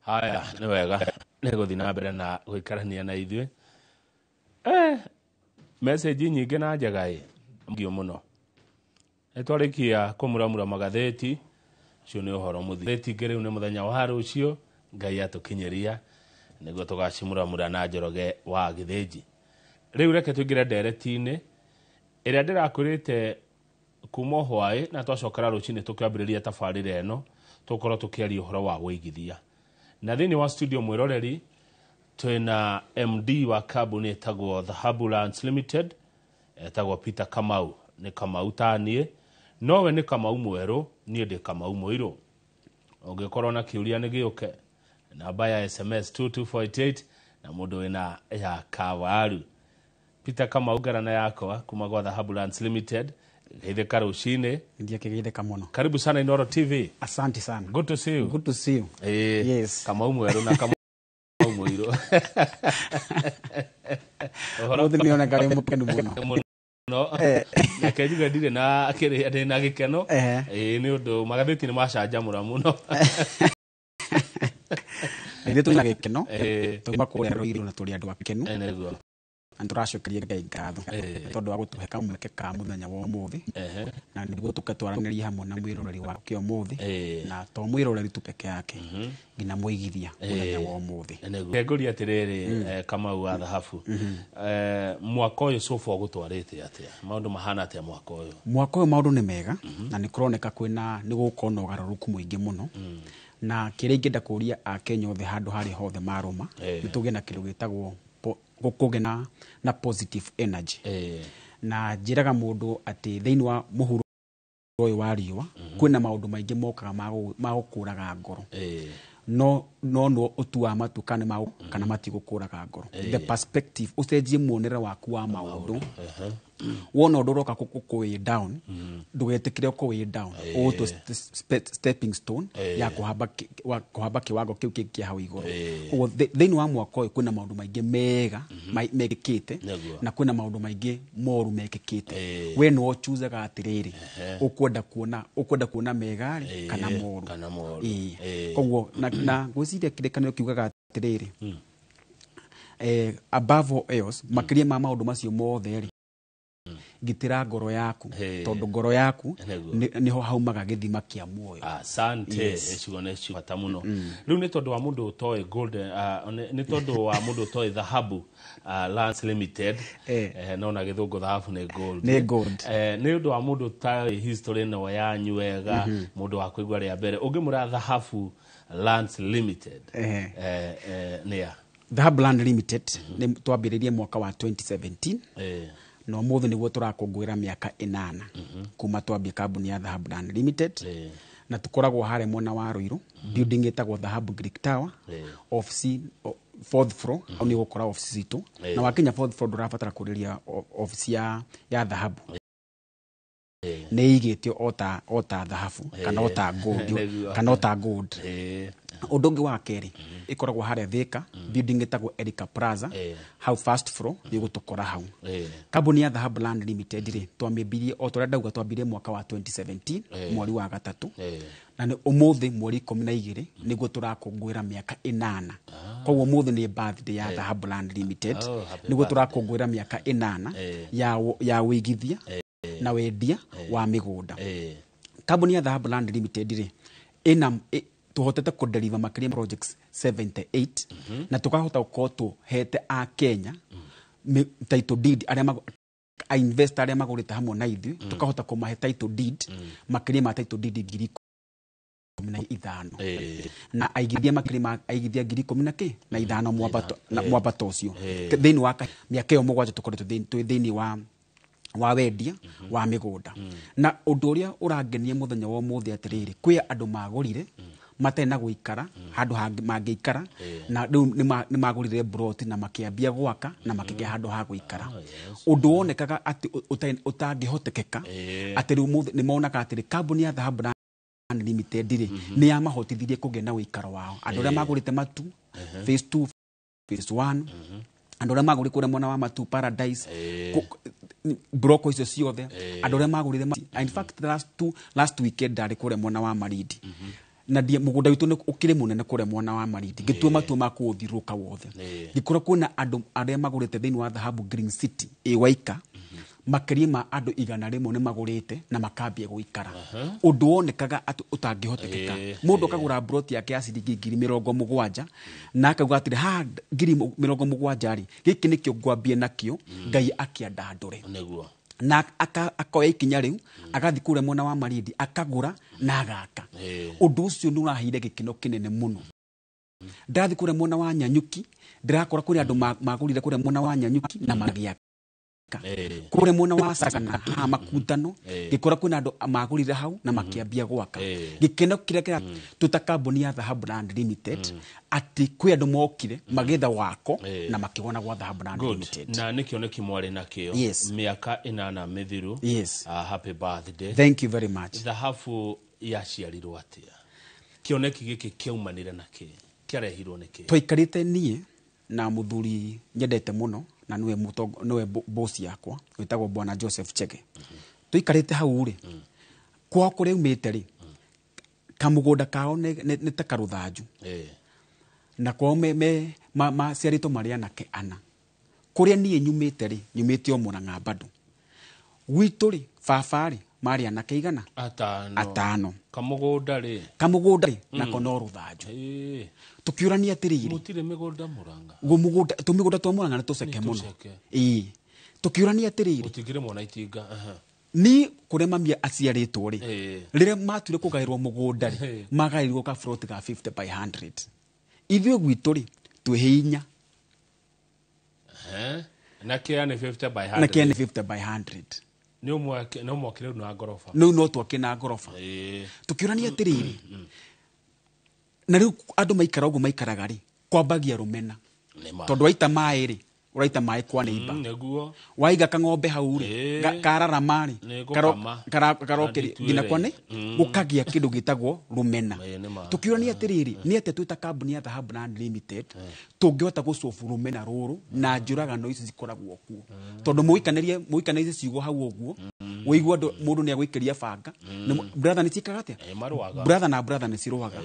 Haya, nĩ wega nĩ gũthiĩ na mbere na gũikarania na ithuĩ. Message nyingĩ na njega ĩ ngio mũno. Nĩ twarĩkia kũmuramura magathĩti, ũcio nĩ ũhoro mũthi. Gathĩti ingĩ rĩu nĩ mũthenya wa rũciũ, Ngai atũkinyĩria nĩguo tũgacimuramura na Njoroge wa Gĩthĩnji. Rĩu reke tũingĩre ndereti-inĩ ĩrĩa ndĩrakwĩrĩte kuma hwaĩ, na twacokera rũcinĩ tũkĩambĩrĩria tabarĩra ĩno tũkorwo tũkĩaria ũhoro wa wũigithia. Na thĩinĩ wa studio mwĩroreri twĩna MD wa kambuni ĩtagwo Dhahabu Lands Limited, etagwo Peter Kamau. Nĩ Kamau taniĩ, nowe nĩ Kamau mwerũ, niĩ ndĩ Kamau mũirũ. Ũngĩkorwo na kĩũria nĩ gĩũke namba ya SMS 22488 na mũndũ wĩna ya kawaru. Peter Kamau, ngarana yakwa kuma gwa Dhahabu Lands Limited, geithĩka rũcinĩ. Ndiakĩgeithĩka mũno. Karibu sana Inooro TV. Asante sana. Good to see you. Good to see you. Yes. Kamau mwerũ na Kamau mũirũ. Ũhoro Mũthĩ nĩoneka rĩ mũkenu mũno. Mũno. Reke njuge ndirĩ na kĩrĩa, ndĩ na gĩkeno. Ĩĩ, nĩ ũndũ magathĩti nĩ macanjamũra mũno. Ithuĩ twĩna gĩkeno. Tuma kũrĩa Ruiru na tũrĩ andũ akenu. Nĩguo. Na nĩtũracokeria Ngai ngatho tondũ wa gũtũhe kamweke ka mũthenya wa ũmũthĩ, na nĩguo tũke twaranĩrie hamwe na mwĩroreri wake ũmũthĩ, na to mwĩroreri tu peke yake, nginya mũigithia mũthenya wa ũmũthĩ. Nĩguo. Ngũria atĩrĩrĩ, Kamau wa Dhahabu, mwaka ũyũ so far ũgũtwarĩte atĩa? Maũndũ mahana atĩa mwaka ũyũ? Mwaka ũyũ maũndũ nĩ mega, na nĩ kũroneka kwĩna nĩ gũgũkorwo na ũgarũrũku mũingĩ mũno. Na kĩrĩa ingĩenda kũria Akenya othe handũ harĩa hothe marũma, nĩ tũgĩe na kĩndũ gĩtagwo kũgĩa na positive energy. Na njĩraga mũndũ atĩ thĩinĩ wa mũhuro ũyũ wa riũa, kwĩna maũndũ maingĩ mokaga ma gũkũraga ngoro. No no no ũtuaga matua kana kana matigũkũraga ngoro. The perspective, ũcenjie muonere waku wa maũndũ. Wona ũndũ ũroka kũ down, ndũgetĩkĩre kũ down, ũgũtue stepping stone ya kũhamba kĩwango kĩu kĩngĩ kĩa hau igũrũ. Koguo thĩinĩ wa mwaka ũyũ kwĩna maũndũ maingĩ mega mekĩkĩte, na kwĩna maũndũ maingĩ moru mekĩkĩte. We nĩwe ũchuzaga atĩrĩrĩ, ũkwenda kuona mega rĩ kana moru. Kana moru. Koguo na ngwĩciria kĩrĩkanĩro kiugaga atĩrĩrĩ, above all else, makĩria ma maũndũ macio mothe rĩ, gitĩra ngoro yaku, tondũ ngoro yaku nĩho haumaga gĩthima kĩa muoyo. Asante. Ciugo nĩ cia bata mũno. Rĩu nĩ tondũ wa mũndũ ũtoĩ golden, nĩ tondũ wa mũndũ ũtoĩ Dhahabu Lands Limited, no na gĩthũngũ dhahabu nĩ gold. Nĩ gold. Nĩ ũndũ wa mũndũ ũtarĩ history ĩno yanyu wega, mũndũ wa kũigua rĩa mbere, ũngĩmũra Dhahabu Lands Limited nĩ ya Dhahabu Land Limited nĩ twambĩrĩirie mwaka wa 2017, na ũmũthĩ nĩguo tũrakũngũĩra mĩaka 8 kuma twambie kambuni ya Dhahabu Land Limited. Na tũkoragwo harĩa mwena wa Ruiru, building ĩtagwo Dhahabu Greek Tower, office fourth floor. Hau nĩ ũgũkora office citũ. Na wakinya fourth floor, ndũrabatara kũrĩria office ya Dhahabu, nĩ igĩtio ota dhahabu kana ota gold, kana ota gold. Ũndũ ũngĩ wa kerĩ, ĩkoragwo harĩa Thika, building ĩtagwo Erica Plaza, hau first floor nĩ ũgũtũkora hau. Kambuni ya Dhahabu Land Limited rĩ, twamĩambirie o torĩa ndauga, twambirie mwaka wa 2017, mweri wa gatatũ, na nĩ ũmũthĩ mweri 12 nĩguo tũrakũngũĩra mĩaka 8. Koguo ũmũthĩ nĩ birthday ya Dhahabu Land Limited. Oh, happy Nĩguo birthday. tũrakũngũĩra mĩaka 8 ya wĩigithia na wendia wa mĩgũnda. Kambuni ya Dhahabu Land Limited rĩ, ĩna tũhotete kũdeliver makĩria ma projects 78, na tũkahota gũkorwo tũhete a Kenya title deed, arĩa a investor arĩa magũrĩte hamwe na ithuĩ, tũkahota kũmahe title deed makĩria ma title deed 15,000, na aigithia makĩria ma aigithia ngiri ikũmi na kĩ na ithano mwambato na mwambato ũcio thĩinĩ wa mĩaka ĩyo 7 tũkoretwo twĩ thĩinĩ wa wendia wa mĩgũnda. Na ũndũ ũrĩa ũrangenia mũthenya wa ũmũthĩ atĩrĩrĩ, kwĩ andũ magũrire matarĩ na gũikara handũ hangĩ mangĩikara, na rĩu nĩ magũrire broti na makĩambia gwaka na makĩgĩa handũ ha gũikara, ũndũ wonekaga atĩ ũtangĩhotekeka, atĩ rĩu ũmũthĩ nĩ monaga atĩrĩ, kambuni ya Dhahabu Land Limited rĩ, nĩ yamahotithirie kũgĩa na ũikaro wao. Andũ arĩa magũrĩte Matu phase 2, phase 1, andũ arĩa magũrĩte kũrĩa mwena wa Matu Paradise, broko icio ciothe, andũ arĩa magũrire in fact last weekend ndarĩ kũrĩa mwena wa Malindi. Na ndie mũgũnda witũ nĩ ũkĩrĩ mũnene kũrĩa mwena wa Malindi, ngĩtua matua ma kũũthiũrũrũka wothe. Ngĩkora kwĩna andũ arĩa magũrĩte thĩinĩ wa Dhahabu Green City ĩ Waika, makĩria ma andũ 100 nĩ magũrĩte na makambia gũikara, ũndũ wonekaga atĩ ũtangĩhotekeka. Mũndũ akagũra broti yake ya ciringi 70,000 na akauga atĩrĩ, haha 70,000 rĩ, gĩkĩ nĩkĩo ngwambia nakĩo, Ngai akĩandandũre. Na akoya ikinya rĩu, agathiĩ kũrĩa mwena wa Malindi, akagũra na agaka. Ũndũ ũcio nĩ ũraheire gĩkeno kĩnene mũno. Ndathiĩ kũrĩa mwena wa Nyanyuki, ndĩrakora kũrĩ andũ magũrire kũrĩa mwena wa Nyanyuki na magĩaka. Kũrĩa mwena wa Sagana haha Makutano, ngĩkora kwĩna andũ magũrire hau na makĩambia gwaka. Gĩkeno kĩrĩa kĩra twĩta kambuni ya Dhahabu Land Limited, atĩ kwĩ andũ mokire magĩetha wako na makĩwona gwa Dhahabu Land Limited. Na nĩ kĩoneki mwarĩ nakĩo mĩaka 8 mĩthiru. Happy birthday. Thank you very much. Thahabu yaciarirwo atĩa? Kĩoneki gĩkĩ kĩaumanire na kĩ? Kĩarehirwo nĩ kĩ? Twaikarĩte niĩ na mũthuri nyendete mũno na nĩwe nĩwe boss yakwa, wĩtagwo Bwana Joseph Chege. Tũikarĩte hau rĩ, kwao kũrĩa aumĩte rĩ, kamũgũnda kao nĩ ta karũthanju. Na kwao me maciarĩtwo marĩ anake ana. Kũrĩa niĩ nyumĩte rĩ, nyumĩte o Mũrang'a bado. Gwitũ rĩ, baba rĩ, marĩ anake igana? 5. 5. Kamũgũnda rĩ? Kamũgũnda rĩ, nako no rũthanju. Tũkĩũrania atĩrĩrĩ, Mũtirĩ mĩgũnda Mũrang'a? Mũgũnda, tũmĩgũnda twa Mũrang'a nĩ tũceke Nĩ mũno. tũceke. Tũkĩũrania atĩrĩrĩ, Mũtingĩrĩmwo na itinga. Ni kũrĩa mami aciarĩtwo rĩ, rĩrĩa matuire kũgaĩrwo mũgũnda rĩ, magaĩirwo ka plot ga 50 by 100. Ithuĩ gwitũ rĩ, twĩ 4. Na kĩa nĩ 50 by Na kĩa 100. nĩ 50 by 100. Nĩ ũmwakire rĩu na ngoroba. Rĩu no twake na ngoroba. Tũkĩũrania atĩrĩrĩ, na rĩu andũ maikara ũguo maikaraga rĩ, kwambagia rũmena. Nĩ ma. Tondũ waita maĩ rĩ, ũraita maĩ kwa neighbor. Waiga kang'ombe hau rĩ, kararama rĩ, Nĩ gũkama. karokĩria Na nginya kwa nĩ gũkagĩa kĩndũ gĩtagwo rũmena. Nĩ ma. Tũkĩũrania atĩrĩrĩ, nĩ atĩa twĩ ta kambuni ya Dhahabu Land Limited tũngĩhota gũcobu rũmena rũrũ na njũragano ici cikoragwo kuo, tondũ mũikanĩrie ciugo hau ũguo, ũigua andũ mũndũ nĩ agũikĩria banga. Brother nĩ ciĩkaga atĩa? Marũaga. Brother na brother nĩ cirũaga.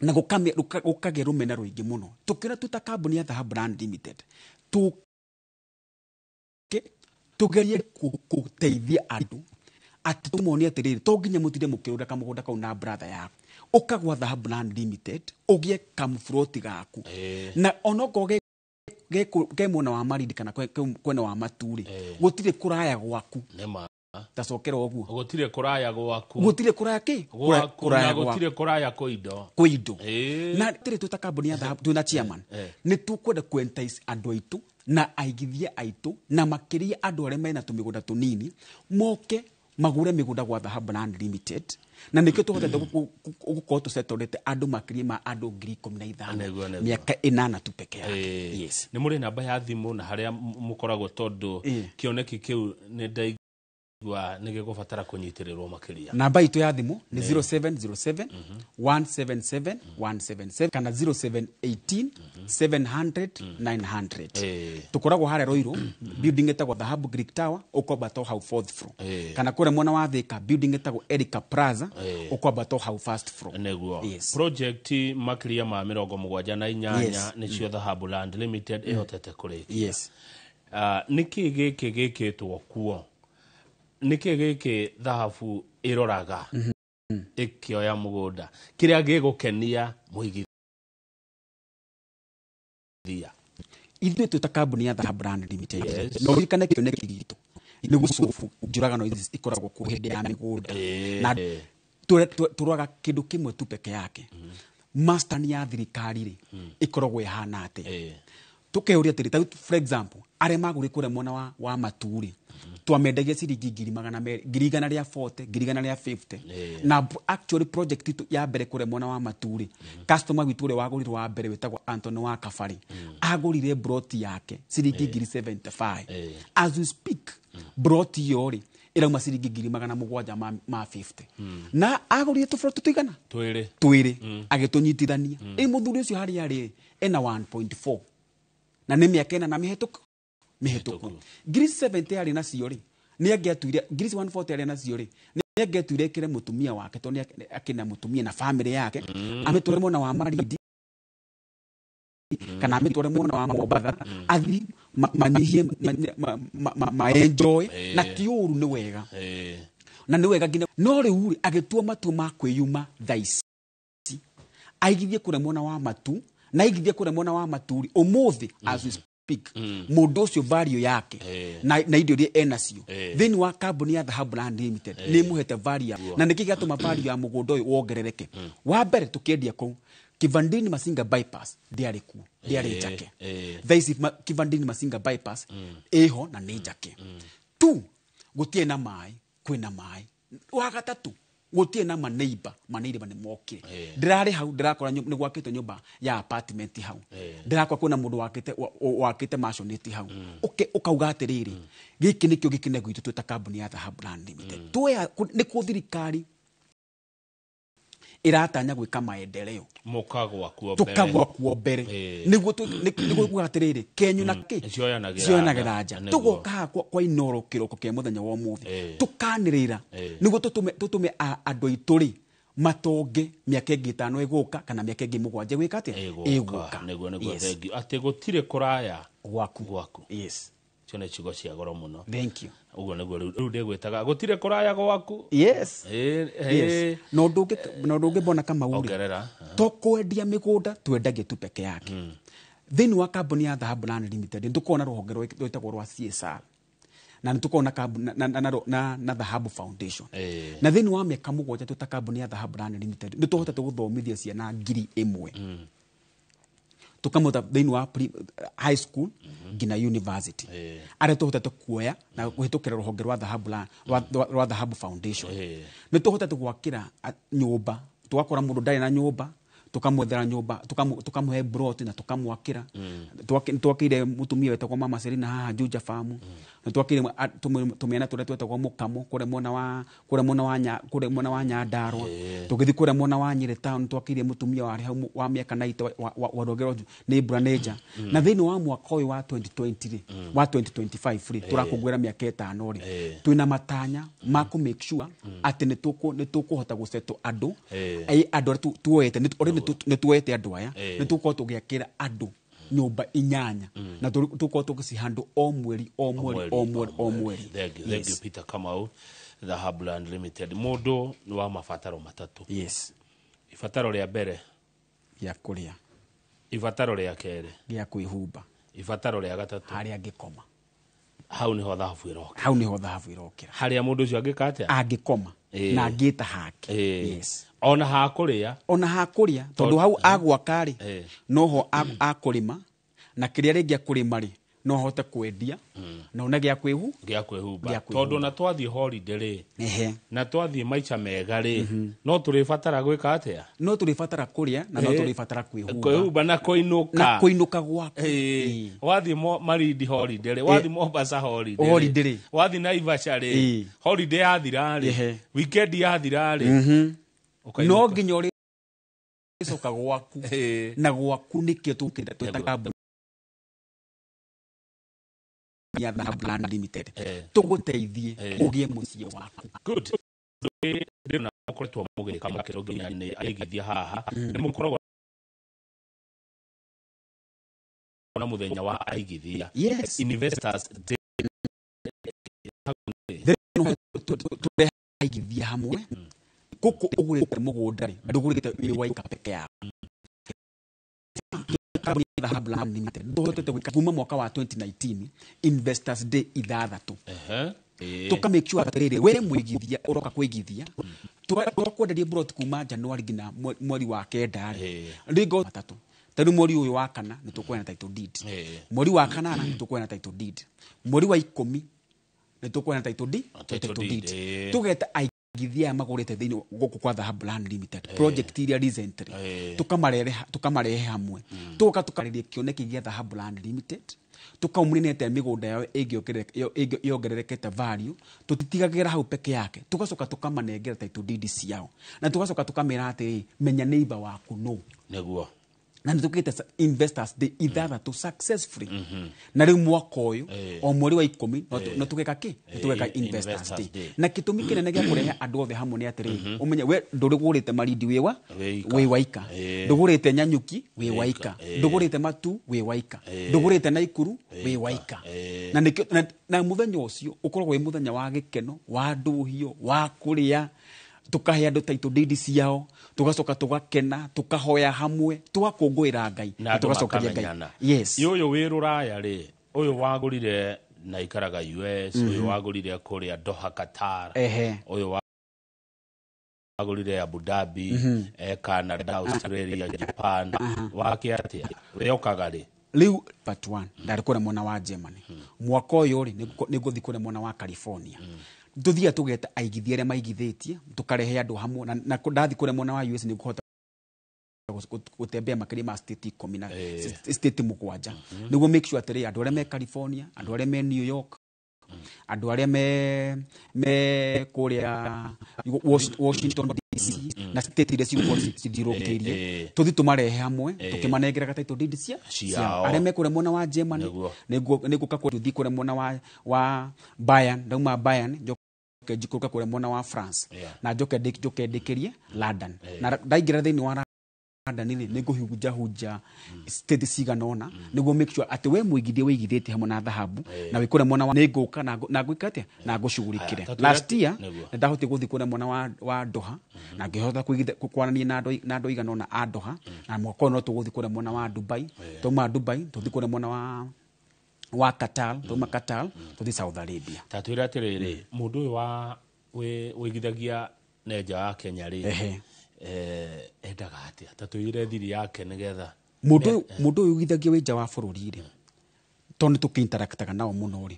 Na gũkagĩa rũmena rũingĩ mũno. Tũkĩona twĩ ta kambuni ya Dhahabu Land Limited tũke tũgerie gũteithia andũ atĩ tũmonie atĩrĩrĩ, to nginya mũtinde mũkĩrũra kamũgũnda kau na brother yaku, ũkagwa Dhahabu Land Limited ũgĩe kamburoti gaku. Na onokorwo ke mwena wa Malindi kana kwena wa Maturĩ, gũtirĩ kũraya gwaku. Nĩ ma. Tacokera ũguo. Gũtirĩ kũraya gwaku. Gũtirĩ kũraya kĩ? Gwaku, Kũraya na gwaku. gũtirĩ kũraya kwĩ indo. Kwĩ indo. Na tĩrĩ twĩ ta kambuni ya Dhahabu, twĩna chairman, nĩ tũkwenda kũ-entice andũ aitũ na aigithia aitũ, na makĩria andũ arĩa mena tũmĩgũnda tũnini, moke magũre mĩgũnda gwa Dhahabu Land Limited. Na nĩkĩo tũhotete gũkorwo tũcetorete andũ makĩria ma andũ 15,000 Nĩguo, nĩguo. mĩaka 8 tu peke yake. Yes. Nĩ mũrĩ namba ya thimũ na harĩa mũkoragwo, tondũ kĩoneki kĩu nĩ ndaigua nĩ gĩgũbatara kũnyitĩrĩrwo makĩria. Namba itũ ya thimũ nĩ 0707 177 177 kana 0718 700 900. Tũkoragwo harĩa Ruiru, building ĩtagwo Dhahabu Greek Tower, ũkwambata o hau fourth floor, kana kũrĩa mwena wa Thika, building ĩtagwo Erica Plaza, ũkwambata o hau first floor. Nĩguo. Project makĩria ma 78 nĩcio Dhahabu Land Limited ĩhotete kũrĩkia. Nĩkĩ gĩkĩ gĩkĩtwo kuo? Nĩkĩ gĩkĩ Dhahabu ĩroraga ĩkĩoya mũgũnda kĩrĩa gĩgũkenia mũigithia? Ithuĩ twĩ ta kambuni ya Dhahabu Land Limited, no ũririkane kĩoneki gitũ nĩ gũcobu njũragano ici ikoragwo kuo hĩndĩ ya mĩgũnda. Na tũroraga kĩndũ kĩmwe tu peke yake, master ya thirikari rĩ, ĩkoragwo ĩhana atĩa? Tukeuria atĩrĩ, ta for example, arĩa magũrĩ kũrĩa mwena wa Maturĩ, twamendagia ciringi 200,000, 140,000, 150,000. Na actually project itũ ya mbere kũrĩa mwena wa Maturĩ, customer witũ ũrĩa wagũrire wa mbere wĩtagwo Anthony wa Kabari, agũrire broti yake ciringi 75,000. As we speak, broti ĩyo rĩ, ĩrauma ciringi 750,000, na agũrire tũbroti tũigana? 2. 2, agĩtũnyitithania. Ĩ mũthuri ũcio harĩa arĩ ena 1.4, na nĩ mĩaka 4 na mĩhĩtũku. 70,000 arĩ nacio rĩ, nĩ angĩatuire 140,000 arĩ nacio rĩ, nĩ Nĩangetuire ĩkĩre mũtumia wake tondũ nĩ akĩna mũtumia na family yake, amĩtware mwena wa Malindi kana amĩtware mwena wa Mombatha, athi manyihie ma enjoy, na ti ũru, nĩ wega. Na nĩ wega nginya no rĩu rĩ, agĩtua matua ma kwĩyuma thaa ici, aigithie kũrĩa mwena wa Matu, na aigithie kũrĩa mwena wa Matu rĩ, ũmũthĩ as we speak, mũndũ ũcio value yake na indo iria enacio thĩinĩ wa kambuni ya Dhahabu Land Limited nĩ ĩmũhete value. Na nĩkĩ gĩatũma value ya mũgũnda ũyũ wongerereke? Wa mbere, tũkĩendia kũu Kivandini Masinga bypass ndĩarĩ kuo, ndĩarĩ njake. Thaa ici Kivandini Masinga bypass ĩho na nĩ njake tu. Gũtirĩ na maĩ, kwĩna maĩ. Wa gatatũ, gũtirĩ na maneiba, maneiba nĩ mokire. Ndĩrarĩ hau, ndĩrakora nĩ gwakĩtwo nyũmba ya apartment hau. Ndĩrakora kwĩna mũndũ wakĩte wakĩte maisonette hau. Ũkauga atĩrĩrĩ, gĩkĩ nĩkĩo gĩkeno gwitũ twĩ ta kambuni ya Dhahabu Land Limited. Tuoya nĩkuo thirikari ĩratanya gwĩka maendeleo. Mũkagwa kuo mbere. Tukagwa kuo mbere. Nĩguo kuga atĩrĩrĩ, kenyu na kĩ Cioyanagĩra cionagĩra nja. Nĩguo. Tũgoka haha kwa Inoro kĩroko kĩa mũthenya wa ũmũthĩ, tũkanĩrĩra nĩguo tũtũme andũ aitũ rĩ matonge mĩaka ĩngĩ 5 ĩgũka kana mĩaka ĩngĩ 7 ĩgwĩka atĩa? Ĩgũka. Nĩguo. Yes. Thank you, atĩ gũtirĩ kũraya gwaku. Gwaku. Yes. Icio nĩ ciugo cia goro mũno. Thank you. Ũguo nĩguo rĩu ndĩgwĩtaga gũtirĩ kũraya gwaku. Yes. Yes. Na ũndũ ũngĩ mbona Kamau rĩ, Ongerera. To kwendia mĩgũnda twendagia tu peke yake. Thĩinĩ wa kambuni ya Dhahabu Land Limited nĩ tũkoragwo na rũhonge rwĩtagwo rwa CSR, na nĩ tũkoragwo na kambuni na Dhahabu Foundation. Na thĩinĩ wa mĩaka 7 twĩ ta kambuni ya Dhahabu Land Limited nĩ tũhotete gũthomithia ciana 1,000, tũkamũta thĩinĩ wa high school nginya university, arĩa tũhotete kuoya na kũhĩtũkĩra rũhonge rwa Dhahabu rwa Dhahabu Foundation. Nĩ tũhotete gwakĩra nyũmba, tũgakora mũndũ ndarĩ na nyũmba, tukamwethera nyũmba, tukamũhe broti na tukamwakĩra. Nĩ twakĩire mũtumia wetagwo Mama Selina haha Juja Farm. Nĩ twakĩire tũmĩena tũrĩa twetagwo Mũkamo kũrĩa mwena wa Nyandarua. Tũgĩthiĩ kũrĩa mwena wa Nyĩrĩ town, twakĩire mũtumia warĩ hau wa mĩaka 90 warũagĩrwo nĩ mbura nĩ nja. Na thĩinĩ wa mwaka ũyũ wa 2020 rĩ, wa 2025 rĩ, tũrakũngũĩra mĩaka 5 rĩ, twĩna matanya ma kũ make sure atĩ nĩ tũkũhota gũsettle andũ, andũ arĩa tuoete already. Nĩ tuoete andũ aya, nĩ tũgũkorwo tũgĩakĩra andũ nyũmba 8 na tũgũkorwo tũgĩcihandũ o mweri, o mweri, o mweri, o mweri. Thank you, thank you. Peter Kamau, Dhahabu Land Limited. Mũndũ nĩ wa mabataro matatũ. Ibataro rĩa mbere, gĩa kũrĩa. Ibataro rĩa kerĩ, gĩa kwĩhumba. Ibataro rĩa gatatũ, harĩa angĩkoma. Hau nĩho thahabu ĩroka. Hau nĩho thahabu ĩrokĩra. Harĩa mũndũ ũcio angĩka atĩa? Angĩkoma na angĩta hake. Yes. Ona hakũrĩa. Ona hakũrĩa, tondũ hau agwaka rĩ, noho akũrĩma, na kĩrĩa rĩngĩ akũrĩma rĩ, no ahote kwendia na one gĩa kwĩhu gĩa kwĩhumba. Gĩa kwĩhumba. Tondũ ona twathiĩ holiday rĩ, na twathiĩ maica mega rĩ, no tũrĩbatara gwĩka atĩa? No tũrĩbatara kũrĩa na no tũrĩbatara kwĩhumba. Kwĩhumba na kũinũka. Na kũinũka gwaku. Wathiĩ Malindi holiday rĩ, wathiĩ Mombasa holiday rĩ, Holiday rĩ. wathiĩ Naivasha rĩ, holiday yathira rĩ, weekend yathira rĩ, ũkainũka. No nginya ũrĩcoka gwaku. Na gwaku nĩkĩo tũkĩte twĩ ta kambuni ya Dhahabu Land Limited, tũgũteithie ũgĩe mũciĩ waku. Good. Ndĩrona mũkoretwo mũgĩka makĩro nginya nĩ aigithia haha nĩ mũkoragwo na mũthenya wa aigithia, Investors Day. Tũrehe aigithia hamwe. Gũkũ ũgũrĩte mũgũnda rĩ, ndũgũrĩte wĩ waika peke yako. Kambuni ya Dhahabu Land Limited tũhotete gwĩka kuma mwaka wa 2019 Investors Day 6. Tũka make sure atĩrĩrĩ, we mũigithia ũroka kũigithia, tũgakwenderia plot kuma January nginya mweri wa kenda rĩ, rĩngĩ matatũ. Ta rĩu mweri ũyũ wa kana nĩ tũkũheana title deed, mweri wa kanana nĩ tũkũheana title deed, mweri wa 10 nĩ tũkũheana title deed. Title title deed, deed. Tũgeta aigithia aya magũrĩte thĩinĩ gũkũ kwa Dhahabu Land Limited project iria recently, tũkamarehe hamwe, tũgoka tũkarĩria kĩoneki gĩa Dhahabu Land Limited, tũkaumũrĩnĩte mĩgũnda yao yongererekete value. Tũtitigagĩra hau peke yake, tũgacoka tũkamanengera title deed ciao na tũgacoka tũkamera atĩrĩ, menya neighbor waku no. Nĩguo. Na nĩ tũkĩte Investors Day 6 successfully. Na rĩu mwaka ũyũ o mweri wa 10 no tũgeka kĩ? Tũgeka Investors Day. Na gĩtũmi kĩnene gĩa kũrehe andũ othe hamwe nĩ atĩrĩrĩ, ũmenye we ndũrĩgũrĩte Marindi wĩ waika, ndũgũrĩte Nyanyuki wĩ waika, ndũgũrĩte Matu wĩ waika, ndũgũrĩte Naikuru wĩ waika. Na nĩkĩo na mũthenya ũcio ũkoragwo wĩ mũthenya wa gĩkeno, wa ndũhio, wa kũrĩa, tukahe andũ title deed ciao, tugacoka tugakena, tukahoya hamwe, tugakũngũĩra Ngai na tugacokeria Ngai. Yes. Ũyũ wĩ rũraya rĩ, ũyũ wagũrire na ikaraga US, ũyũ wagũrire kũrĩa Doha Qatar, ũyũ wagũrire Abu Dhabi, Canada, Australia, Japan, wake atĩa? Weokaga rĩ? Rĩu part 1 ndarĩ kũrĩa mwena wa Germany. Mwaka ũyũ rĩ, nĩngũthiĩ kũrĩa mwena wa California. Tũthiaga tũgeta aigithia arĩa maigithĩtie, tũkarehe andũ hamwe, na ndathiĩ kũrĩa mwena wa US nĩngũhota gũtembea makĩria ma state 10 na state 7, nĩguo make sure atĩrĩ andũ arĩa me California, andũ arĩa me New York, andũ arĩa me kũrĩa Washington DC na state iria cigũkorwo cithiũrũrũkĩirie, tũthiĩ tũmarehe hamwe, tũkĩmanengeraga title deed ciao. Arĩa me kũrĩa mwena wa Germany, nĩngũka tũthiĩ kũrĩa mwena wa Bayern, ndauma Bayern njoke njikũrũke kũrĩa mwena wa France, na njoke ndĩkĩrie London. Na ndaingĩra thĩinĩ wa London rĩ, nĩngũhunja hunja state cigana ũna, nĩguo make sure atĩ we mũigithia wĩigithĩtie hamwe na dhahabu, na wĩ kũrĩa mwena wa nĩngũka na ngwĩka atĩa, na ngũcugurikĩre. Last year nĩndahotire gũthiĩ kũrĩa mwena wa Doha, na ngĩhota kwaranĩria na andũ aigana ũna a Doha, na mwaka ũyũ no tũgũthiĩ kũrĩa mwena wa Dubai, twauma Dubai tũthiĩ kũrĩa mwena wa Qatar, twauma Qatar tũthiĩ Saudi Arabia. Ta twĩre atĩrĩrĩ, mũndũ ũyũ wa wĩigithagia na nja wa Kenya rĩ, endaga atĩa? Ta twĩre thiri yake nĩgetha mũndũ ũyũ ũigithagia wĩ nja wa bũrũri rĩ, tondũ nĩtũkĩ-interactaga nao mũno rĩ,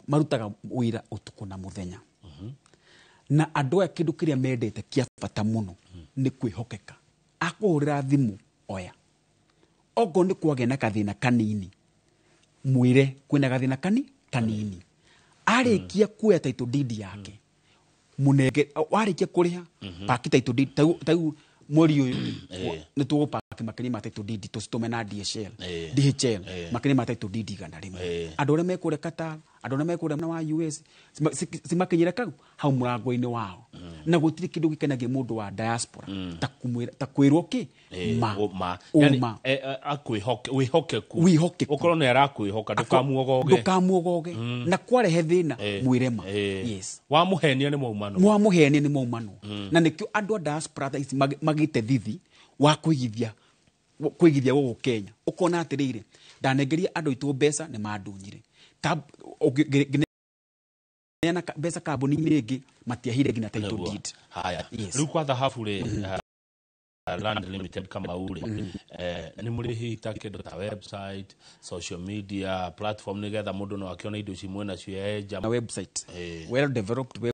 marutaga wĩra ũtukũ na mũthenya. Na andũ aya kĩndũ kĩrĩa mendete kĩa bata mũno nĩ kwĩhokeka. Akũhũrĩra thimũ oya, okorwo nĩ kwagĩa na gathĩna kanini, mwĩre kwĩna gathĩna kanini. Arĩkia kuoya title deed yake, munenge warĩkia kũrĩha paki title deed, tau mweri ũyũ nĩtũgũpaki makĩria ma title deed tũcitũme na DHL makĩria ma title deed 100. Andũ arĩa me kũrĩa Qatar, andũ arĩa me kũrĩa mwena wa US, cimakinyĩre kau hau mũrango-inĩ wao. Na gũtirĩ kĩndũ gĩkenagia mũndũ wa diaspora ta kwĩrwo kĩ ma ũma, wĩhokeku, ũkorwo nĩ arakwĩhoka, ndũkamuogoge, na kwarehe thĩna mwĩre ma. Yes. Wamũhenia nĩ maumanwo, mwamũhenia nĩ maumanwo. Na nĩkĩo andũ a diaspora thaa ici magĩte thithi wa kũigithia gũkũ Kenya. Ũkona atĩrĩrĩ, ndanengeria andũ aitũ mbeca nĩ mandunyire, ngĩneana mbeca kambuni-inĩ ĩngĩ matiahire nginya title deed. Haya, rĩu kwa dhahabu rĩ, Land Limited Kamau rĩ, nĩ mũrĩ hihi ta kĩndũ ta website, social media platform nĩgetha mũndũ no akĩone indo ici mwĩ nacio enja? Na website, well developed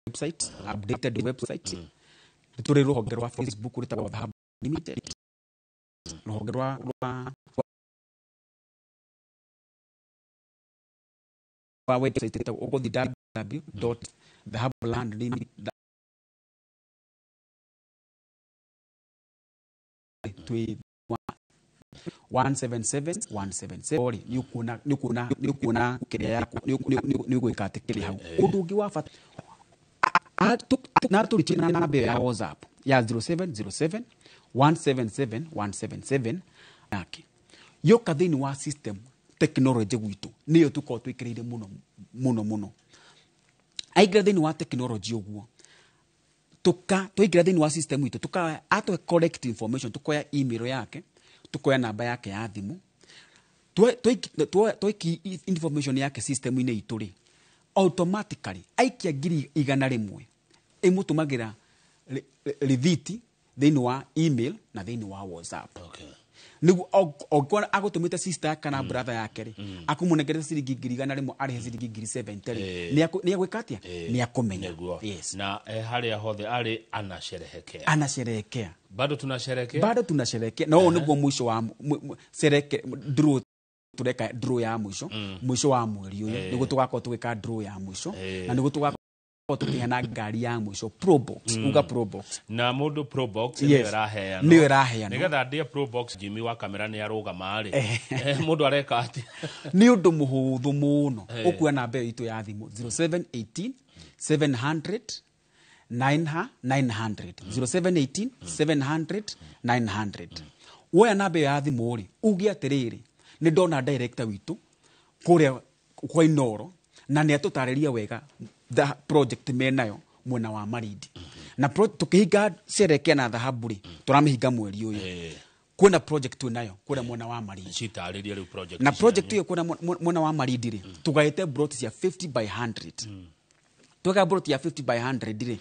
website, updated website. Tũrĩ rũhonge rwa Facebook rwĩtagwo Dhahabu Limited, rũhonge rwa website ĩtagwo ũgũthiĩ www.dhahabulandlimited twĩ 177 177 rĩ, nĩ ũkuona kĩrĩa yaku nĩ ũgwĩka atĩ kĩrĩ hau. Ũndũ ũngĩ wa bata na tũrĩ na namba ĩyo ya WhatsApp ya 0707 177 177 yake yoka thĩinĩ wa system technology gwitũ nĩyo tũkoragwo twĩkĩrĩire mũno mũno mũno. Aingĩra thĩinĩ wa technology ũguo, twaingĩra thĩinĩ wa system itũ, tuka atwe collect information, tukoya email yake, tukoya namba yake ya thimũ, twaiki information yake system-inĩ itũ rĩ, automatically aikia 100,000 ĩmũtũmagĩra rithiti thĩinĩ wa email na thĩinĩ wa WhatsApp. Nĩguo ongĩkorwo agũtũmĩte sister kana brother yake rĩ, akũmũnengerete ciringi 100,000 arĩhe ciringi 70,000 rĩ, nĩ agwĩka atĩa? Nĩ akũmenya. Yes. Na harĩa hothe arĩ anasherehekea. Anasherehekea. Bado tunasherehekea? Bado tunasherehekea. Na ũyũ nĩguo mũico wa sereke draw, tureka draw ya mũico, mũico wa mweri ũyũ nĩguo tũgakorwo tũgĩka draw ya mũico, na nĩguo tũgakorwo Tũkĩheana ngari ya mũico Probox, uga Probox. Na mũndũ Probox Yes. nĩyo ĩraheanwo. Nĩyo ĩraheanwo. Nĩgetha ndĩe Probox, Jimmy wa kamera nĩ arũgama rĩ, mũndũ areka atĩa? Nĩ ũndũ mũhũthũ mũno. Ũkuoya namba ĩyo itũ ya thimũ 0718 700 900, 0718 700 900. Woya namba ĩyo ya thimũ rĩ, uge atĩrĩrĩ, nĩ ndona director witũ kũrĩa kwa Inoro na nĩ atũtarĩria wega the project menayo mwena wa Malindi. Na tũkĩhinga Sherekea na Dhahabu rĩ, tũramĩhinga mweri ũyũ. Kwĩna project twĩnayo kũrĩa mwena wa Malindi. Citarĩrie rĩu project Na project ĩyo kũrĩa mwena wa Malindi rĩ, tũgaĩte plot cia 50 by 100. Tweka plot ya 50 by 100 rĩ,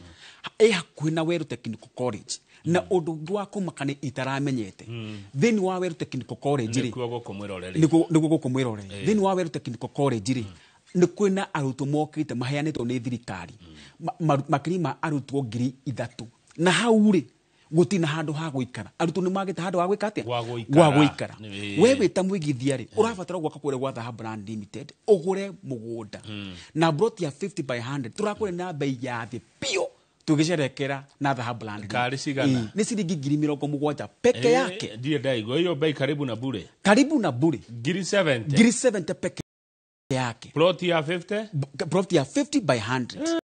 ĩ hakuhĩ na Weru Technical College. Na ũndũ ũngĩ wa kũmakania itaramenyete, thĩinĩ wa Weru Technical College rĩ, nĩkuo gũkũ mwĩroreri. Nĩguo gũkũ mwĩroreri, thĩinĩ wa Weru Technical College rĩ, nĩ kwĩna arutwo mokĩte maheanĩtwo nĩ thirikari, makĩria ma arutwo 3,000, na hau rĩ gũtirĩ na handũ ha gũikara. Arutwo nĩ magĩte handũ ha gwĩka atĩa? Gwa gũikara. Gwa gũikara. We wĩ ta mũigithia rĩ, ũrabatara gwaka kũrĩa gwa Dhahabu Land Limited, ũgũre mũgũnda na plot ya 50 by 100 tũrakũrĩa na bei ya thĩ biũ tũgĩcerekera na Dhahabu Land. Ngari cigana? Nĩ ciringi 70,000 peke yake. Ndirĩ ndaigua hiyo bei, karibu na bure. Karibu na bure. 70,000. 70,000 peke yake. Plot ya 50. Plot ya 50 by 100,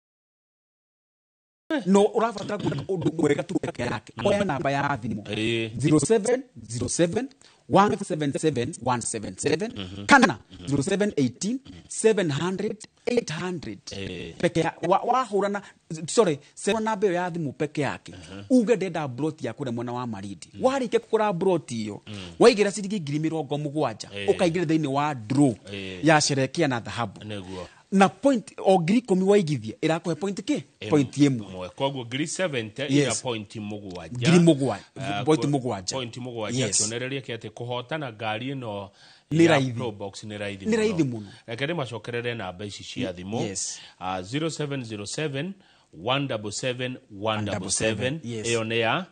no ũrabatara gwĩka ũndũ mwega tu peke yake. Oya namba ya thimũ 0707 177 177 kana 0718 700 800. Peke ya wahũra na, sorry, sema namba ĩyo ya thimũ peke yake, uge ndenda plot ya kũrĩa mwena wa Malindi. Warĩkia kũgũra plot ĩyo, waigĩra ciringi 70,000, ũkaingĩra thĩinĩ wa draw ya Sherekea na Dhahabu. Na point o 10,000 waigithia ĩrakũhe point kĩ? Point 1. Ĩmwe. Koguo 70,000 ina point 7. 7,000. Point 7. Point 7. Kĩonereria kĩa atĩ kũhotana ngari ĩno Nĩ ya raithi. Probox nĩ raithi. Nĩ raithi mũno. Reke ndĩmacokerere namba ici cia thimũ. 0707 177 177. Ĩyo nĩ ya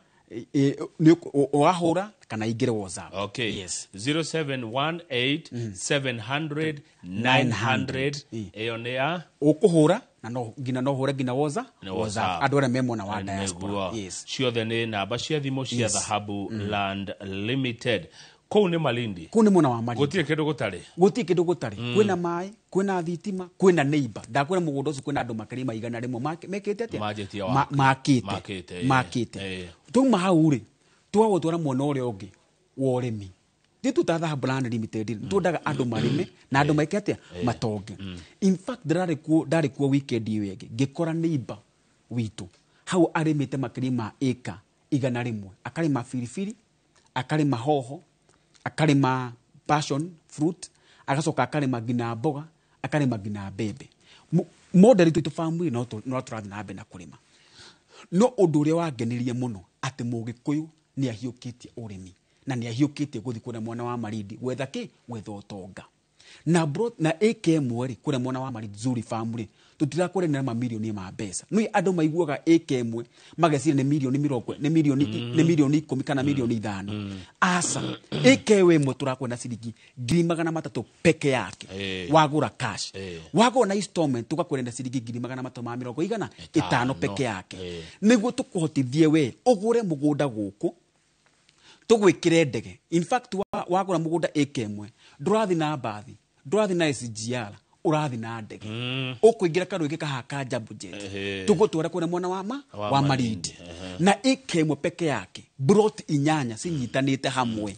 Nĩ wahũra kana ingĩre WhatsApp. Okay. 0718 700 900. Ĩyo nĩ ya Ũkũhũra na no nginya no hũre nginya WhatsApp. Nĩ WhatsApp. Andũ arĩa me mwena wa diaspora. Nĩguo. Ciothe nĩ namba cia thimũ cia Dhahabu Land Limited. Kũu nĩ Malindi. Kũu nĩ mwena wa Malindi. Gũtirĩ kĩndũ gũtarĩ. Gũtirĩ kĩndũ gũtarĩ. Kwĩna maĩ, kwĩna thitima, kwĩna neighbor. Ndakwĩra mũgũnda ũcio kwĩna andũ makĩria ma 100 mekĩte atĩa? Manjĩtie Makĩte. Makĩte, Makĩte. Twauma hau rĩ, twagũtwara mwena ũrĩa ũngĩ wa ũrĩmi. Ti ta Dhahabu Land Limited rĩ, twendaga andũ marĩme na andũ meke atĩa? Matonge. In fact, ndarĩ kuo, ndarĩ kuo weekend ĩyo ĩngĩ, ngĩkora neighbor witũ hau arĩmĩte makĩria ma ĩka 100, akarĩma biribiri, akarĩma hoho, akarĩma passion fruit, agacoka akarĩma nginya mboga, akarĩma nginya mbembe. Model itũ family no tũrathiĩ na mbere na kũrĩma. No ũndũ ũrĩa wangenirie mũno atĩ mũgĩkũyũ nĩ ahiũkĩtie ũrĩmi na nĩ ahiũkĩtie gũthiĩ kũrĩa mwena wa Malindi gwetha kĩ? Gwetha ũtonga. Na bro, na ĩka 1 rĩ, kũrĩa mwena wa Malindi Zuri Farm rĩ, tũtirakũrĩa na mamirioni ma mbeca. No andũ maiguaga ĩka 1 mageciria nĩ mirioni mĩrongo, nĩ mirioni, nĩ mirioni 10 kana mirioni 5. Aca, ĩka ĩyo 1 tũrakũrĩa na ciringi 300,000 peke yake. Wagũra cash. Wagũra na installment tũgakũrĩa na ciringi 350,000 peke yake. Nĩguo tũkũhotithie we ũgũre mũgũnda gũkũ, tũgwĩkĩre ndege. In fact, wagũra mũgũnda ĩka 1, ndũrathiĩ na mbathi, ndũrathiĩ na SGR, ũrathiĩ na ndege. Ũkũingĩra karũgĩ kaha ka Jambo Jet. Tũgũtwara kũrĩa mwena wa ma? Wa Wa Malindi. Malindi. Na ĩka 1 peke yake, plot 8 cinyitanĩte hamwe.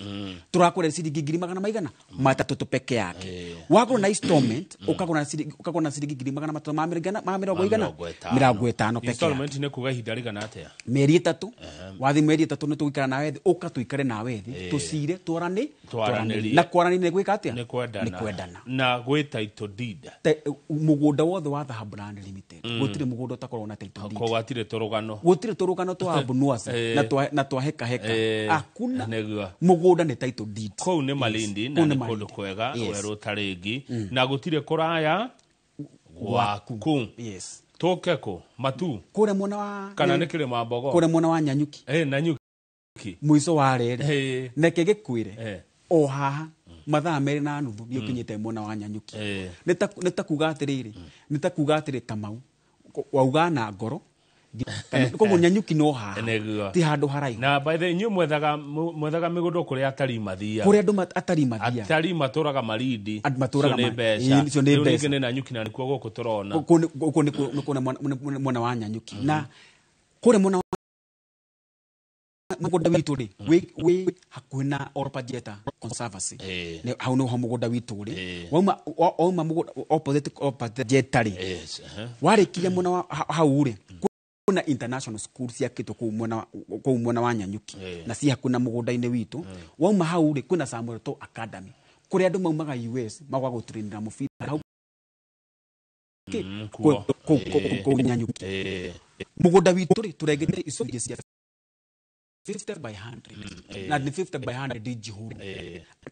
Tũrakũrĩa ciringi ngiri magana maigana? 300 tu peke yake. Wagũra na installment, ũkagũra na ciringi ngiri magana matatũ ma mĩrongo ma mĩrongo igana? 50 peke yake. Installment nĩ kuga ihinda rĩigana atĩa? Mĩeri 3. Wathi mĩeri 3 nĩ tũgũikara nawe thĩ, ũka tũikare nawe thĩ, tũcire, Twaranĩrie. Na kwaranĩria nĩ gwĩka atĩa? Nĩ kwendana. Nĩ kwendana. Na gwĩ title deed. Mũgũnda wothe wa Dhahabu Land Limited, gũtirĩ mũgũnda ũtakoragwo na title deed. Koguo hatirĩ tũrũgano. Gũtirĩ tũrũgano twa Abunuwasi na twa heka heka. Hakuna. Nĩguo. Mũgũnda nĩ title deed. Kũu nĩ Malindi na Kũu nĩ nĩ kũndũ Malindi. kwega, werũ ũtarĩ na gũtirĩ kũraya gwaku. Tũke kũ? Matu? Kũrĩa mwena wa Kana nĩ kĩrĩma Mbogo? Kũrĩa mwena wa Nyanyuki. Nanyuki. Mũico wa reri. Neke gĩkwĩre. O haha mathaa 2.5 nĩ ũkinyĩte mwena wa Nyanyuki. Nĩ ta kuga atĩrĩrĩ, nĩ ta kuga atĩrĩ Kamau. Wauga na ngoro koguo Nanyuki no haha ti handu haraihu. Na by the inyuĩ mwethaga mĩgũnda kũrĩa atarii mathiaga, kũrĩa andũ atarii mathiaga, atarii matũraga Malindi, matũraga nĩ mbeca, icio nĩ mbeca. Nĩ Nanyuki na nĩkuo gũkũ tũrona gũkũ nĩ mwena wa Nanyuki. Na kũrĩa mwena wa mũgũnda witũ rĩ wĩ hakuhĩ na Olpajeta Conservancy, hau nĩho mũgũnda witũ rĩ. Wauma mũgũnda opposite Olpajeta rĩ, warĩkia mwena wa hau rĩ kuna international school ciakĩtwo kũu mwena wa Nanyuki na ci hakuhĩ na mũgũnda-inĩ witũ. Wauma hau rĩ kwĩna Samuel Ruto Academy kũrĩa andũ maumaga US magoka gũtrainĩra mũbira hau kũu Nanyuki. Mũgũnda witũ rĩ tũrengete icunjĩ cia 50 by 100 na nĩ 50 by 100 njihũru.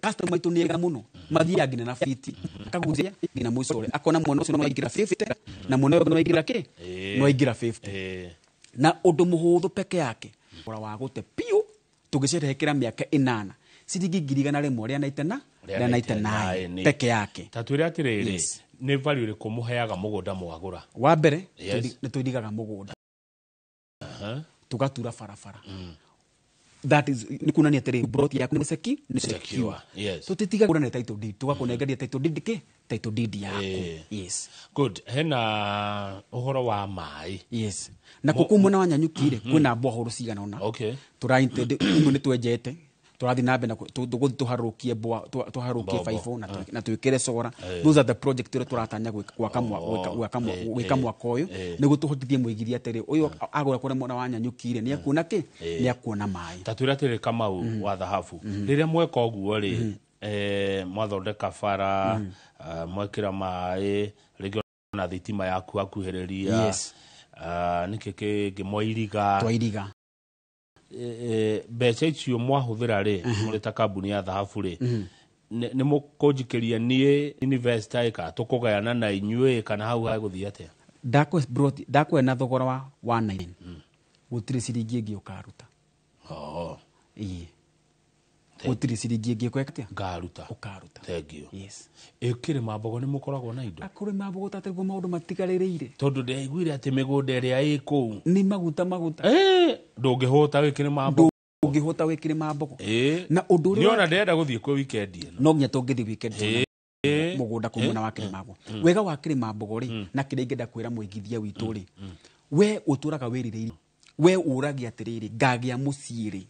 Customer itũ nĩ ega mũno, mathiaga nginya na fiti akagucia nginya mũico ũrĩa akona mwana ũcio no aingĩra 50 na mwana ũyũ no aingĩra kĩ no aingĩra 50. Na ũndũ mũhũthũ peke yake ũra wa gũte piũ tũgĩcerehekera mĩaka 8 ciringi 1,199 peke yake. Ta twĩre atĩrĩrĩ, nĩ value ĩrĩkũ mũheaga mũgũnda mwagũra? Wa mbere nĩ tũirigaga mũgũnda, tugatura barabara. That is ni kunania atĩrĩ plot yaku nĩ secure. Yes. Tũtitiga kũrana title deed, tũgakũnengeria title deed kĩ title deed yaku. Yes. Good. Hena ũhoro wa maĩ. Yes. Na kũkũ mwena wa Nanyuki rĩ kwĩna borehole cigana ũna. Okay. Tũraintend imwe nĩ twenjete, tũrathiĩ na mbere na tũgũthiĩ tũharũrũkie tũharũrũkie baibũ na twĩkĩre solar. Those are the project iria tũratanya gwaka mwaka ũyũ nĩguo tũhotithie mũigithia atĩrĩ ũyũ agũra kũrĩa mwena wa Nanyuki rĩ nĩ ekuona kĩ nĩ ekuona maĩ. Ta twĩre atĩrĩ Kamau wa Thahabu, rĩrĩa mweka ũguo rĩ mwathondeka bara, mwekĩra maĩ, rĩngĩ ona thitima yaku hakuhĩrĩria, nĩkĩ kĩngĩ mwairiga, twairiga mbeca icio mwahũthĩra rĩ mũrĩ ta kambuni ya Thahabu rĩ nĩ mũkũnjikĩria niĩ investor kana tũkũgayana na inyuĩ kana hau hagũthiĩ atĩa? Ndakwe na thogora wa 19 gũtirĩ ciringi ĩngĩ ũkaruta. Ĩĩ, gũtirĩ ciringi ĩngĩ ũkweka atĩa? Ngaruta. Ũkaruta. Thank you. Yes. Ĩkĩrĩma mbogo nĩ mũkoragwo na indo? Akũrĩma mbogo tatarĩguo maũndũ matigarĩrĩire. Tondũ ndĩraiguire atĩ mĩgũnda ĩrĩa ĩ kũu nĩ maguta maguta. Ndũngĩhũta wĩkĩrĩma mbogo. Ndũngĩhũta wĩkĩrĩma mbogo. Na ũndũ ũrĩa Nĩona ndĩrenda gũthiĩ kwĩ weekend ĩno. No nginya tũngĩthiĩ weekend mũgũnda kũu mwena wa Kĩrĩma-Mbogo. Wega wa Kĩrĩma-Mbogo rĩ na kĩrĩa ingĩenda kwĩra mũigithia witũ rĩ, we ũtũraga wĩrirĩirie, we ũragia atĩrĩrĩ ngagĩa mũciĩ rĩ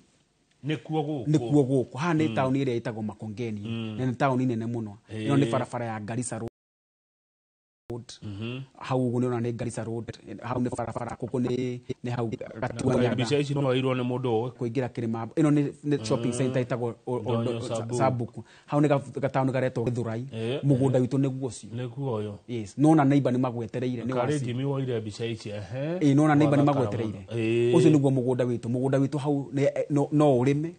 nĩkuo gũkũ, nĩkuo gũkũ. Haha nĩ taũni ĩrĩa ĩtagwo Makongeni, na nĩ taũni nene mũno. Ĩno nĩ barabara ya Garissa Road. Hau ũguo nĩũrona nĩ Garissa Road, hau nĩ barabara, gũkũ nĩ hau Gatuanyaga. Mbica ici no irwo nĩ mũndũ ũĩ kũingĩra Kĩrĩma. Ĩno nĩ shopping center ĩtagwo Sabuku. Hau nĩ gataũni karetwo Gĩthũrai. Mũgũnda witũ nĩguo ũcio. Nĩguo ũyũ. Yes. Nona neighbor nĩ magwetereire nĩ waci. Karĩ Jimmy woire mbica ici. Ĩĩ, nona neighbor nĩ magwetereire. Ũcio nĩguo mũgũnda witũ. Mũgũnda witũ hau no ũrĩme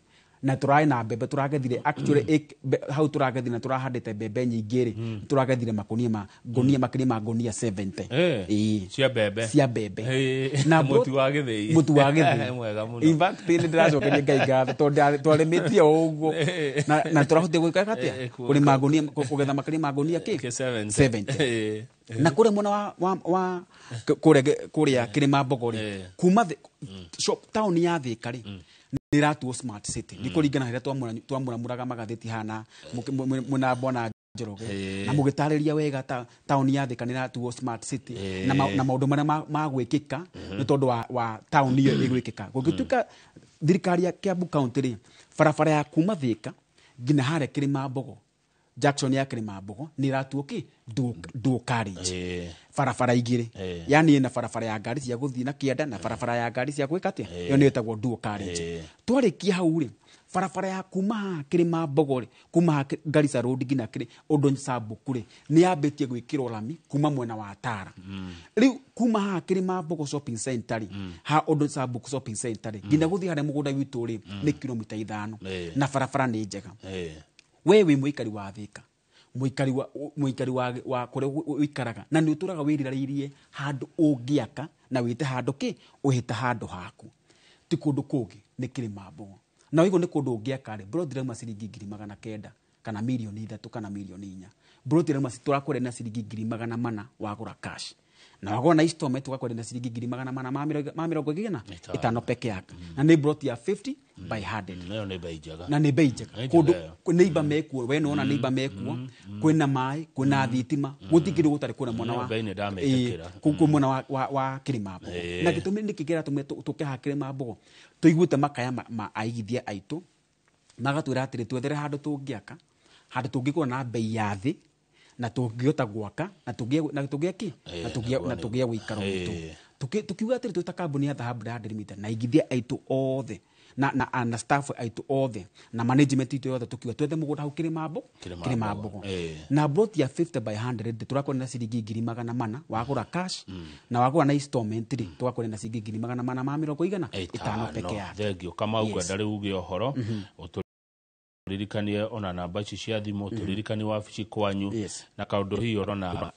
na tũraĩ na mbembe tũragethire actually hau tũragethire na tũrahandĩte mbembe nyingĩ rĩ tũragethire makonia ma ngonia makĩria ma ngonia 70. Ĩĩ, cia mbembe, cia mbembe na mũtu wa gĩthĩi, mũtu wa gĩthĩi mwega mũno. In fact nĩ ndĩracokeria Ngai ngatho tondũ twarĩmĩtie o ũguo na tũrahotire gwĩka atĩa kũrĩma ngonia kũgetha makĩria ma ngonia kĩ 70. Na kũrĩa mwena wa kũrĩa Kĩrĩma-Mbogo rĩ kuma taũni ya Thĩka rĩ nĩ ĩratuo smart city. Nĩ kũringana na harĩa twamũramũraga magathĩti hana mwena Bwana Njoroge na mũgĩtarĩria wega taũni ya Thĩka nĩ ĩratuo smart city na maũndũ marĩa magwĩkĩka nĩ tondũ wa taũni ĩyo ĩgwĩkĩka. Gũgĩtuĩka thirikari ya Kiambu County rĩ barabara ya kuma Thĩka nginya harĩa Kĩrĩma-Mbogo Jackson ya Kĩrĩma-Mbogo nĩ ĩratuo kĩ dual carriage. Barabara igĩrĩ, yani ĩna barabara ya ngari cia gũthiĩ na kĩanda na barabara ya ngari cia gwĩka atĩa, ĩyo nĩyo ĩtagwo dual carriage. Twarĩkia hau rĩ barabara ya kuma haha Kĩrĩma-Mbogo rĩ kuma haha Garissa Road nginya Oldonyo Sabuku rĩ nĩ yambĩtie gwĩkĩrwo rami kuma mwena wa Tara. Rĩu kuma haha Kĩrĩma-Mbogo shopping center rĩ haha Oldonyo Sabuku shopping center rĩ nginya gũthiĩ harĩa mũgũnda witũ rĩ nĩ kilomita 5 na barabara nĩ njega. We wĩ mũikari wa Thĩka, mũikari wa kũrĩa ũikaraga na nĩ ũtũraga wĩrirarĩirie handũ ũngĩaka na wĩte handũ kĩ ũhĩte handũ haku, ti kũndũ kũngĩ nĩ Kĩrĩma-Mbogo. Na waigua nĩ kũndũ ũngĩaka rĩ plot ĩrauma ciringi 900,000 kana mirioni 3 kana mirioni 4. Plot ĩrauma tũrakũrĩa na ciringi 400,000 wagũra cash. Na wagũra na installment tũgakwenderia na ciringi 400 ma mĩrongo igĩrĩ na ĩtano peke yake, na nĩ plot ya 50 by 100. Nayo nĩ bei njega. Na nĩ bei njega. Nĩ njega kũndũ ĩyo. Neighbor mekuo, we nĩwona neighbor mekuo, kwĩna maĩ, kwĩna thitima, gũtingĩ gũtarĩ kwĩna mwena Ĩyo wa bei nĩ ndamĩtĩkĩra. Kũu mwena wa Kĩrĩma-Mbogo. Na gĩtũmi nĩkĩ kĩratũmire tũke haha Kĩrĩma-Mbogo, tũiguĩte makaya ma aigithia aitũ magatwĩra atĩrĩ, twethere handũ tũngĩaka, handũ tũngĩgũra na bei ya thĩ na tũngĩhota gwaka na tũgĩe kĩ na tũgĩe ũikaro witũ. Tukiuga atĩrĩ, twĩ ta kambuni ya Dhahabu Land Limited na aigithia aitũ othe na staff aitũ othe na management itũ yothe, tukiuga twethe mũgũnda hau Kĩrĩma Kĩrĩma-Mbogo. Mbogo. Na plot ya 50 by 100 tũrakwenda na ciringi 400,000 wagũra cash, na wagũra na installment rĩ, tũgakwenda na ciringi 400 ma mĩrongo igana ĩtano peke yake. Thengio Kamau. Yes. Ngwenda rĩu uge ũhoro, ũtũririkanie ona namba ici cia thimũ, tũririkanie wabici kwanyu na kaũndũ hihi ũrona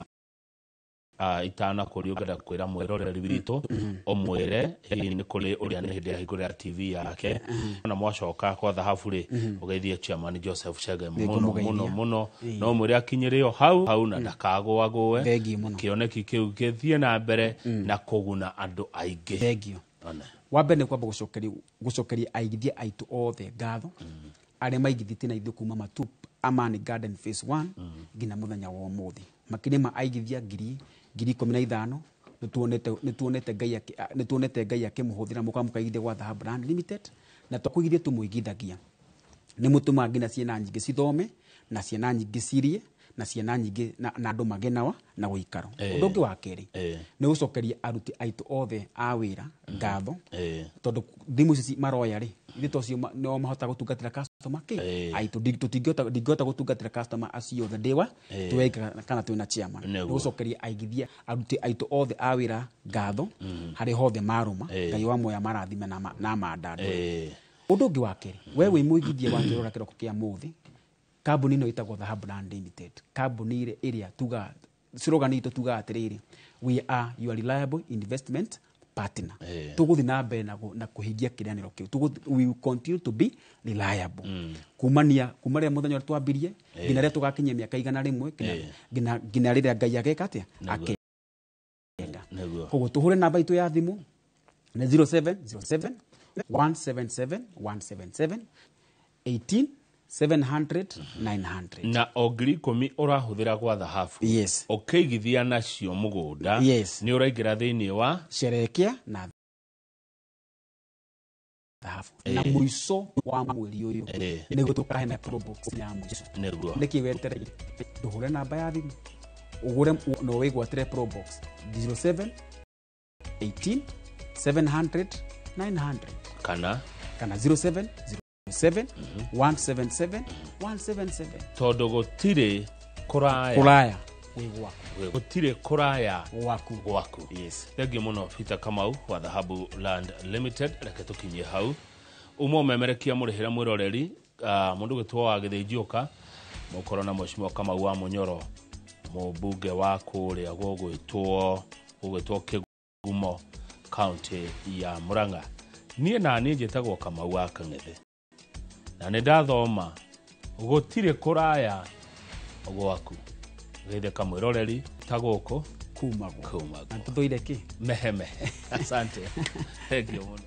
itanakũria ũngĩenda kwĩra mwĩroreri witũ, ũmwĩre hihi nĩ kũrĩ ũrĩa nĩ hĩndĩ ahingũrĩra TV yake. Na mwacoka kwa Thahabu rĩ, ũgeithie chairman Joseph Chege mũno mũno. Nĩngũmũgeithia. Mũno. No mwĩre akinyĩre o hau hau na ndakagũagũe. Thengiũ mũno. Kĩoneki kĩu gĩthiĩ na mbere na kũguna andũ aingĩ. Thengio. One. Wa mbere nĩ kwamba gũcokeria aigithia aitũ othe ngatho arĩa maigithĩtie na ithuĩ kuma Matup Amani Garden Phase 1 nginya mũthenya wa ũmũthĩ, makĩria ma aigithia 15,000. Nĩtuonete Ngai akĩmũhũthĩra mũka mũkaigithia gwa Dhahabu Land Limited, na twakũigithia tũmũigithagia nĩ mũtũmaga nginya ciana nyingĩ cithome na ciana nyingĩ cirie na ciana nyingĩ na andũ magĩe na ũikaro. Ũndũ ũngĩ wa kerĩ nĩ gũcokeria aruti aitũ othe a wĩra ngatho, tondũ thimũ ici maroya rĩ, ithuĩ to cio nĩo mahotaga gũtungatĩra customer kĩ aitũ. Ndingĩhota gũtungatĩra customer acio othe ndĩwa tweka kana twĩna chairman. Nĩ gũcokeria aigithia aruti aitũ othe a wĩra ngatho harĩ hothe marũma. Ngai wa muoya marathime na mandandũ. Ũndũ ũngĩ wa kerĩ, we wĩ mũigithia wa kĩrora kĩroko kĩa mũthĩ, kambuni ĩno ĩtagwo Dhahabu Land Limited, kambuni ĩrĩa tugaga slogan itũ, tugaga atĩrĩrĩ, "We are your reliable investment partner." Tũgũthiĩ na mbere na kũhingia kĩĩranĩro kĩu. We will continue to be reliable kumania kuma rĩrĩa mũthenya ũrĩa twambirie nginya rĩrĩa tũgakinyia mĩaka 100, nginya rĩrĩa Ngai ageka atĩa akenda. Koguo tũhũre namba itũ ya thimũ nĩ 0707 177 177 18 700 900. Na o 10,000 ũrahũthĩra gwa Thahabu ũkĩigithia nacio mũgũnda, nĩ ũraingĩra thĩinĩ wa Sherekea na Thahabu, na mũico wa mweri ũyũ nĩguo tũkaheana probox ya mũico. Nĩkĩ wetereire? Ndũhũre namba ya thimũ ũgũre na wĩgwatĩre probox 07 18 700 900. Kana Kana 07 07 177 177. Tondũ gũtirĩ kũraya Kũraya gwĩ gwaku. Gũtirĩ kũraya gwaku. Gwaku. Thengiũ mũno Peter Kamau wa Dhahabu Land Limited. Reke tũkinyie hau uma ũmemerekia mũrĩhĩra mwĩroreri, mũndũ gwĩtwo wa Gĩthĩnjiũka mũkorwo na Mheshimiwa Kamau wa Mũnyoro, mũmbunge wa kũrĩa gũgwĩtwo Kĩgumo, kaunti ya Murang'a. Niĩ na niĩ njĩtagwo Kamau wa Kang'ethe, na nĩ ndathoma gũtirĩ kũraya gwaku. Geithĩka mwĩroreri ta gũkũ kumagwo kumagwo na tũthũire kĩ mehemehe. Asante, thengiũ mũno.